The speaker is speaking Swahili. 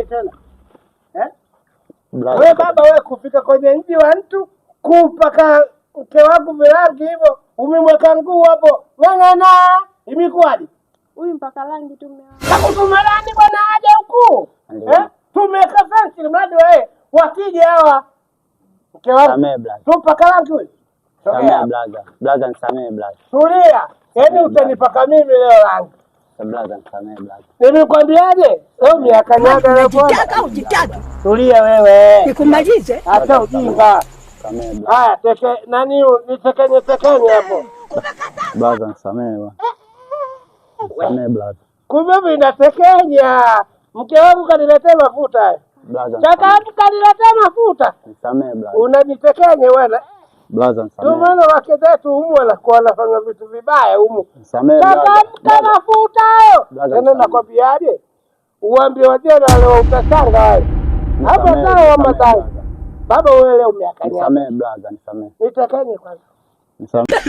gani tena eh? Brother, We baba we, kufika kwenye mji wa mtu kumpaka mke wangu virangi hivyo, umemweka nguu hapo ng'ang'ana, imekuwaje? Huyu mpaka rangi tu mume wangu. Kakutuma nani bwana aje huku Ndio. eh? Tumeweka fence mradi wewe wakija hawa mke wangu Samehe brother. tumpaka rangi huyu. Samehe Sogea. brother. Brother, nisamehe brother. Tulia, yaani utanipaka mimi leo rangi. Brother, nisamehe brother. Nimekwambiaje? Leo miakanyaga leo bwana. Unajitaka ujitaki, Tulia wewe, nikumalize. acha ujinga. Nisamehe brother. Haya, teke nani, nitekenye tekenye hapo. Brother, nisamehe bwana. Nisamehe brother. Kumbe vinatekenya. Mke wangu kaniletea mafuta. Brother, Kaka nisamehe. kaniletea mafuta. Nisamehe brother. Unanitekenya bwana. Brother, Ndio nisamehe. maana wake zetu humu wanakuwa wanafanya vitu vibaya humu. Nisamehe brother. Changamka Brother, mafuta hayo. Brother, Tena nisamehe. nakwambiaje? Uambie wajana leo utachanga wale. Hapa Nisamehe, sawa nisamehe matanga. brother. Baba wewe leo umeakanyaga. Nisamehe brother, nisamehe. Nitekenye kwanza. Nisamehe.